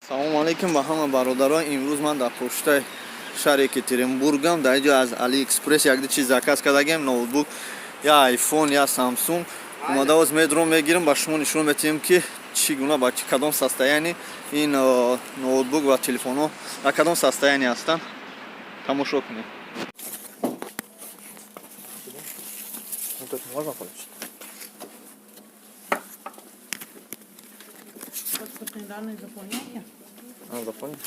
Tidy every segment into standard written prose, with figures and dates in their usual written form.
Салому алейкум ба ҳама бародарон. Имрӯз ман дар почтаи шаҳри Екатеринбургам. Дар инҷо аз Алиэкспресс якду чиз заказ кардагем: ноутбук, я айфон, я Самсунг. Омада боз медром мегирам, ба шумо нишон метиҳем, ки чӣ гуна, ба кадом состояние ин ноутбук ва телефонҳо, дар кадом состояние ҳастанд. Тамошо кунед. Вот это можно получить? Паспортные данные заполняйте. А, заполнить?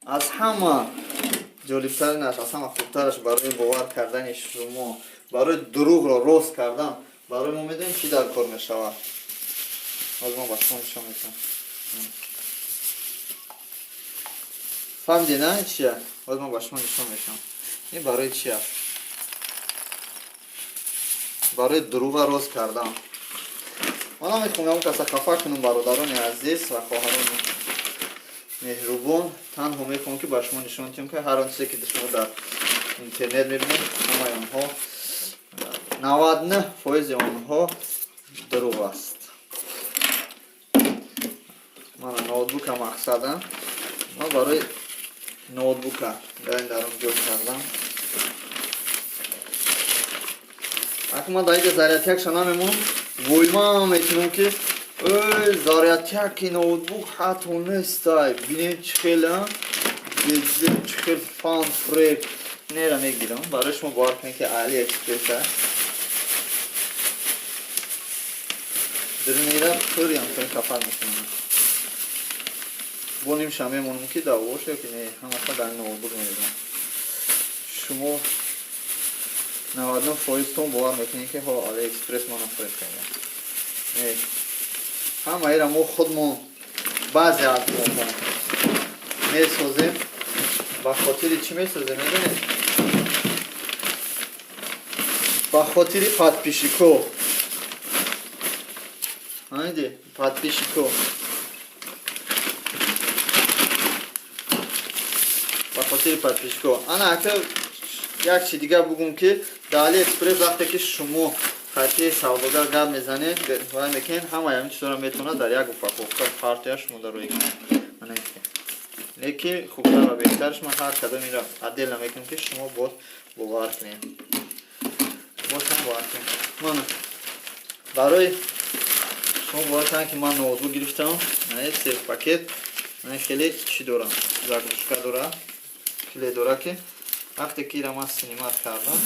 Аз ҳама ҷолибтаринаш, аз ҳама хубтараш барои бовар кардани шумо, барои дурӯғро рост кардан, барои мо медонем, чӣ дар кор мешавад. Ҳозир ман ба шумо нишон медиҳам. Фаҳмидед, на, чия? Ҳозир ман ба шумо нишон медиҳам, ин барои чи аст. Барои дурӯға рост кардан. Ман намехоҳам ягон каса хафа кунам, бародарони азиз ва хоҳарони меҳрубон. Танҳо мехоҳам, ки ба шумо нишон диҳам, ки ҳар он чизе, ки шумо дар интернет мебинед, ҳамаи онҳо, 99 фоизи онҳо дурӯғ аст. Мана ноутбука мақсадам. Ман барои ноутбука дар ин дарун ҷой кардам. Акун ман дар инҷа зарядтякша намемонам, воймам метунам, ки эй, зарядтяки ноутбук ҳатто нестай. Бинед, чӣ хела, чӣ хел фан фреб. Нера мегирам барои шумо бовар кунед, ки Алиэкспресса. Дирнира пурям хел хафар мекунам. Бо нимша мемонам, ки давош ё ки не, ҳамаша дар ноутбук мерезам. Шумо 99 фоизтон бовар мекунед, ки ҳо, Алиэкспресс мана фреб карда. Не, ҳамаира мо худмон, баъзе аз моҳо месозем. Ба хотири чӣ месозем, медонед? Ба хотири подписчико. Фаҳмиди? Подписчико, ба хотири подписчико. Ана, ака, як чи дигар бугум, ки дар Алиэкспресс вақте ки шумо хати савдогар гап мезанед, вай мекунед, ҳамаи ҳамин чизҳоро метавонад дар як упаковка партия шумо дар рӯй кунад. Леки хубтар ва беҳтараш, ман ҳар кадом инро отдельно мекунам, ки шумо боз бовар кунед, боз ҳам бовар кунед. Мана, барои шумо бовар кунед, ки ман ноутбук гирифтам, се пакет хеле чӣ дорам, заглушка дора, хеле дора, ки вақте ки ира ман снимать кардам,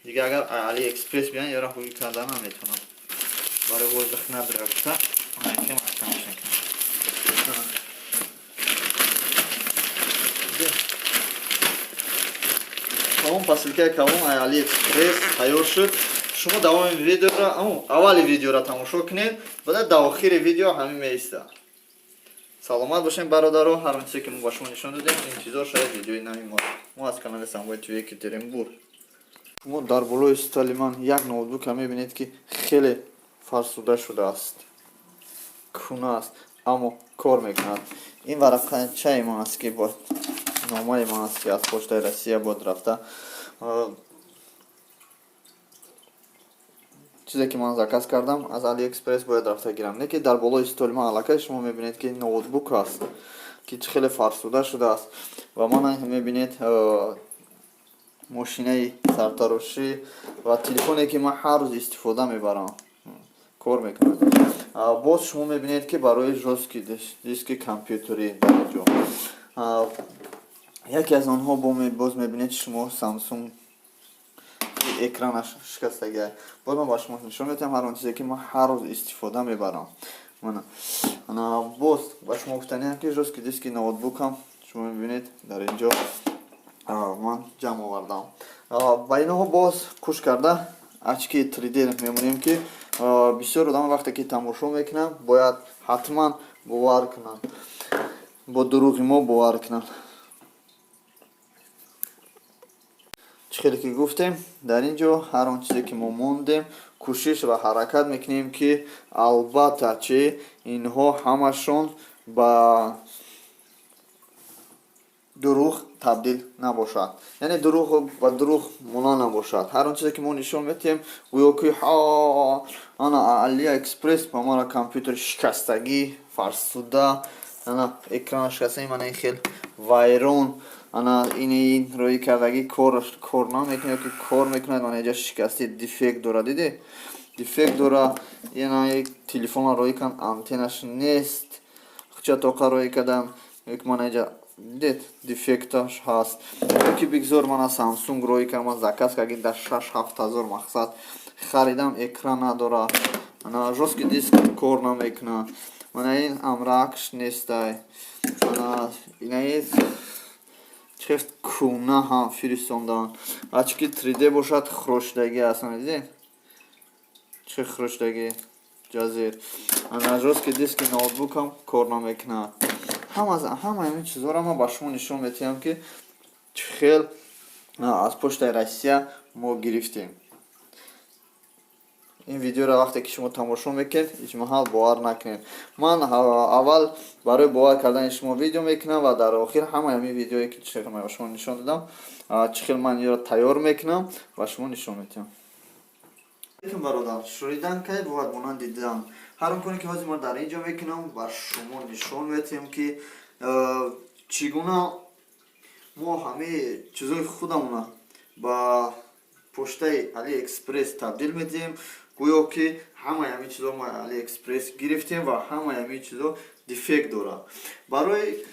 дига агар Алиэкспресс биён, яра ҳуй кардан наметавонам. Барои воздух надора гуфта, маҳкамаш мекунам. Калон посылкаи калон Алиэкспресс тайёр шуд. Шумо давоми видеоро, аввали видеоро тамошо кунед, баъд дар охири видео ҳамин меиста. Саломат бошем, бародаро. Ҳар он чизе, ки мо ба шумо нишон додем, интизор шавед видеои нави мо. Мо аз канали Самбои ТВ, Екатеринбург. Шумо дар болои столи ман як ноутбука мебинед, ки хеле фарсуда шудааст, кӯна аст, аммо кор мекунад. Ин варақачаи ман аст, ки бо номаи ман аст, ки аз почтаи Россия бояд рафта чизе, ки ман заказ кардам аз Алиэкспресс, бояд рафта гирам. Лекин дар болои столи ман аллакай шумо мебинед, ки ноутбук аст, ки хеле фарсуда шудааст. Ва ман мебинед, мошинаи сартарошӣ ва телефоне, ки ман ҳар рӯз истифода мебарам, кор мекунад. Боз шумо мебинед, ки барои жёсткий диски компютерӣ дар инҷо яке аз онҳо. Боз мебинед шумо Самсунг, экранаш шикастагиа. Боз ман ба шумо нишон медиҳам ҳар он чизе, ки ман ҳар рӯз истифода мебарам. Боз ба шумо гуфтаниам, ки жёсткий диски ноутбукам шумо мебинед, дар инҷо ман ҷамъ овардам. Ба инҳо боз кӯш карда очки 3D мемонем, ки бисёр одам вақте ки тамошо мекунанд, бояд ҳатман бовар кунанд, бо дурӯғи мо бовар кунанд. Чӣ хеле ки гуфтем, дар ин ҷо ҳар он чизе, ки мо мондем, кӯшиш ва ҳаракат мекунем, ки албатта чи инҳо ҳамашон ба Дурӯғ табдил набошад, яъне дурӯғ ба дурӯғ монанд набошад. Ҳар он чизе, ки мо нишон медиҳем, гӯё ки ҳа, ана Алиэкспресс ба мара компютери шикастагӣ, фарсуда, ана экрана шикаста, мана ин хел вайрон, ана ини рӯи кардагӣ кор намекунад ёки кор мекунад, мана инҷа шикасти, дефект дора, диди, дефект дора. Ина телефонро рӯй кан, антеннаш нест, хуча тоқа рӯй кардам, мана инҷа дидед, дефекташ ҳаст. Ёки бигзор мана Самсунг рӯй кардам, ман заказ кардем, дар 6-7 ҳазор мақсад харидам, экран надора, ана жёсткий диск кор намекунад, мана ин амракш нестай, ана инаи чӣ кӯна ҳам фиристондан. Ачки 3D бошад, хӯрошидагӣ аст, дидед, чӣ хӯрошидагӣ ҷазир. Ана жёсткий диски ноутбукам кор намекунад. Ҳама ин чизҳоро ман ба шумо нишон медиҳам, ки чӣ хел аз почтаи Россия мо гирифтем. Ин видеоро вақте ки шумо тамошо мекунед, ҳеҷ маҳал бовар накунед. Ман аввал барои бовар кардани шумо видео мекунам ва дар охир ҳамаи ҳамин видеое, ки чӣ ба шумо нишон додам, чӣ хел ман инро тайёр мекунам, ба шумо нишон медиҳам. Бародар, шунидан кай бувад монанд дидан. Ҳар он коре, ки ҳозир ман дар ин ҷо мекунам, ба шумо нишон медиҳем, ки чӣ гуна мо ҳамаи чизои худамона ба почтаи Алиэкспресс табдил медиҳем, гӯё ки ҳамаи ҳамин чизо мо Алиэкспресс гирифтем ва ҳамаи ҳамин чизо дефект дорад. Барои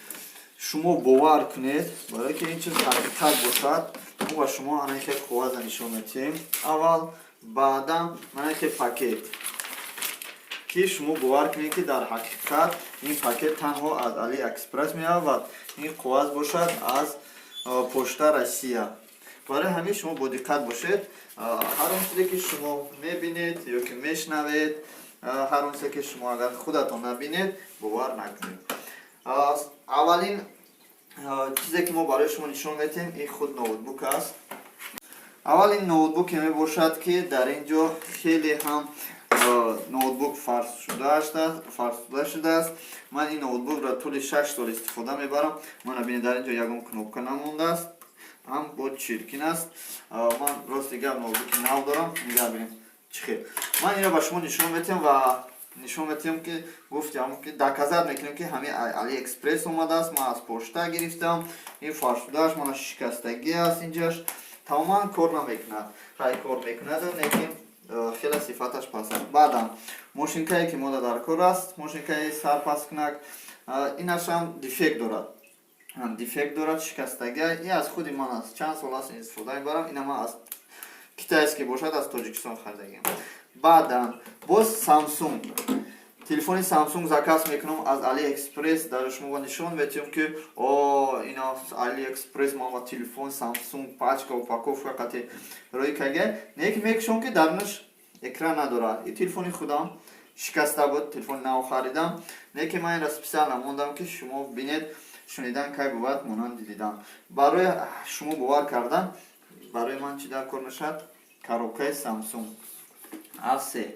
шумо бовар кунед, барое ки ин чиз ҳақиқат бошад, мо ба шумо ана хел коғаза нишон медиҳем аввал, баъдан мана хел пакет, ки шумо бовар кунед, ки дар ҳақиқат ин пакет танҳо аз Алиэкспресс меояд ва ин коғаз бошад аз почта Россия. Барои ҳамин шумо бодиққат бошед. Ҳар он чизе, ки шумо мебинед ё ки мешнавед, ҳар он чизе, ки шумо агар худатон набинед, бовар накунед. Аввалин чизе, ки мо барои шумо нишон медиҳем, ин худ ноутбук аст. Аввал ин ноутбуке мебошад, ки дар ин ҷо хеле ҳам ноутбук фарсуда шудааст. Ман ин ноутбукро тӯли 6 сол истифода мебарам. Мана бинед, дар ин ҷо ягон кнопка намондааст, ҳам бо чиркин аст. Ман рости гап ноутбуки нав дорам. Нигаҳ бинед, чӣ хел ман инро ба шумо нишон медиҳам ва нишон медиҳем, ки гуфтем, ки доказать мекунем, ки ҳамин Алиэкспресс омадааст, ман аз почта гирифтам. Ин фарсудааш, мана шикастагӣ аст, инҷаш тамоман кор намекунад. Хай, кор мекунад, лекин хеле сифаташ паст аст. Баъдам мошинкае, ки мода дар кор аст, мошинкаи сарпасткунак, инашам дефект дорад, дефект дорад, шикастагӣ. И аз худи ман аст, чанд сол аст истифода мебарам. Ина ман аз китайский бошад, аз Тоҷикистон харидагиам. Баъдан боз Самсунг, телефони Самсунг заказ мекунам аз Алиэкспресс. Дар шумо нишон медиҳем, ки о, ина Алиэкспресс ман ва телефон Самсунг, пачка, упаковка қати рӯи кага, не ки мекушом, ки дарунаш экран надорад. И телефони худам шикаста буд, телефони нав харидам, не ки ман инро специально мондам, ки шумо бинед. Шунидан кай бувад монанди дидан. Барои шумо бовар кардан, барои ман чӣ дар кор мешавад? Коробкаи Самсунг А3.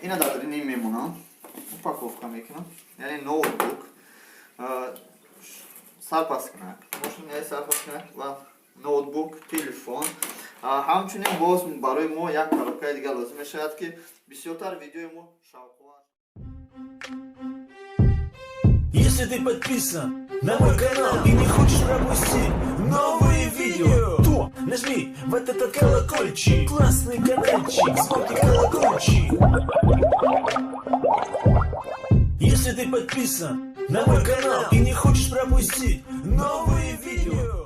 Ина дар дарини мемонам, упаковка мекунам, яъне ноутбук, сарпаскунак, мошинаи сарпаскунак ва ноутбук, телефон. Ҳамчунин боз барои мо як коробкаи дигар лозим мешавад, ки бисёртар видеои мо шавқовар. Если ты подписан на мой канал и не хочешь пропустить новые видео, то нажми вот этот колокольчик, классный каналчик, звонкий колокольчик. Если ты подписан на мой канал и не хочешь пропустить новые видео,